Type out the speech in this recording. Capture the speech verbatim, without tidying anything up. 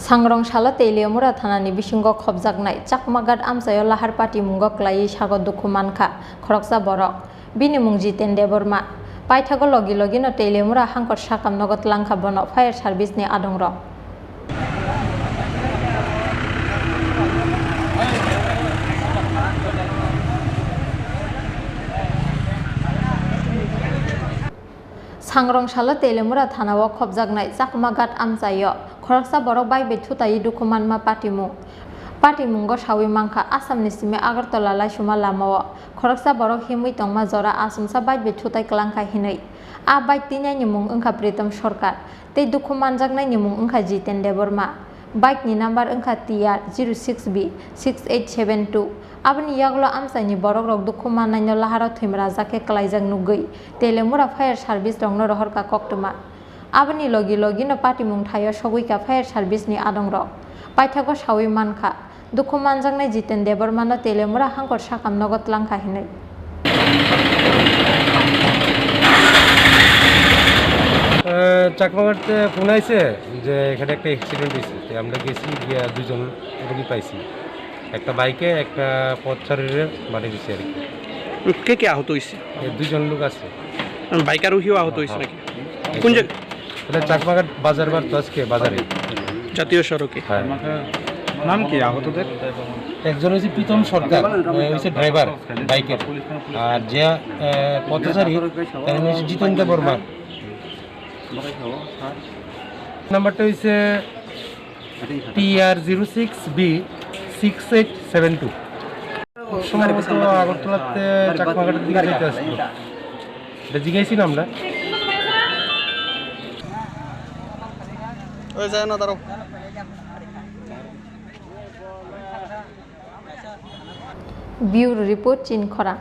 Sangrong salo Teliamura thanani bisingo khopjaknai Chakmaghat amchaio lahar patimungo klaiwi sago dukhu mankha khoroksa borok. Bini mung Jiten Debbarma. Paithago logi logino Teliamura hangkor sakam nogo tlangkha bono fire service ni adongrok. Sangrong salo Teliamura thanao khopjaknai Chakmaghat amchaio khoroksa borok bike bai thutaiwi dukhu manma patimung. Patimungo sawi mankha Assamni simi Agartala laisuma lamao khoroksa borok himwi tongma jora achomsa bike bai thutai klangkha hinwi. A bike twinaini mung wngkha Pritam Sarkar tei dukhu manjaknaini mung wngkha Jiten Debbarma. Bike ni number wngkha T R zero six B six eight seven two. Aboni yagulo amchaini borokrok dukhu mannaino laharo thwimrajak khe klaijak nugwi Teliamura fire service rokno rohorkha koktwma. Aboni logi logino patimung thaio sogwikha fire service ni adongrok. Paithago sawi mankha, dukhu manjaknai Jiten Debbarmano Teliamura hangkor sakam nogo tlangkha hinwi. আহ, চাকমাঘাটতে ফোন আইছে যে এখানে একটা অ্যাক্সিডেন্ট হয়েছে, তো আমরা গেছি, গিয়া দুজন রোগী পাইছি, একটা বাইকে, একটা পথচারীরে মারি দিছে আর কি। কে কে আহত হইছে? এই দুজন লোক আছে। বাইক আরোহীও আহত হইছে হ্যাঁ। নাকি? কোন জায়গা? এটা চাকমাঘাট বাজার বার তো আজকে বাজারে। জাতীয় সড়কে। হ্যাঁ। নাম কি আহতদের? একজন হচ্ছে প্রীতম সরকার, এ, হচ্ছে ড্রাইভার বাইকের। আর যে, এ, পথচারী, তার নাম হচ্ছে জিতেন্দ্র বর্মা। নাম্বারটা হচ্ছে T R zero six B six eight seven two। সম্ভবত আগরতলাতে চাকমাঘাটের দিকে যাইতে আসছিল। এটা জিজ্ঞাসি না আমরা। ওই যায় না, দাঁড়াও। Bureau Report, Chinkhora.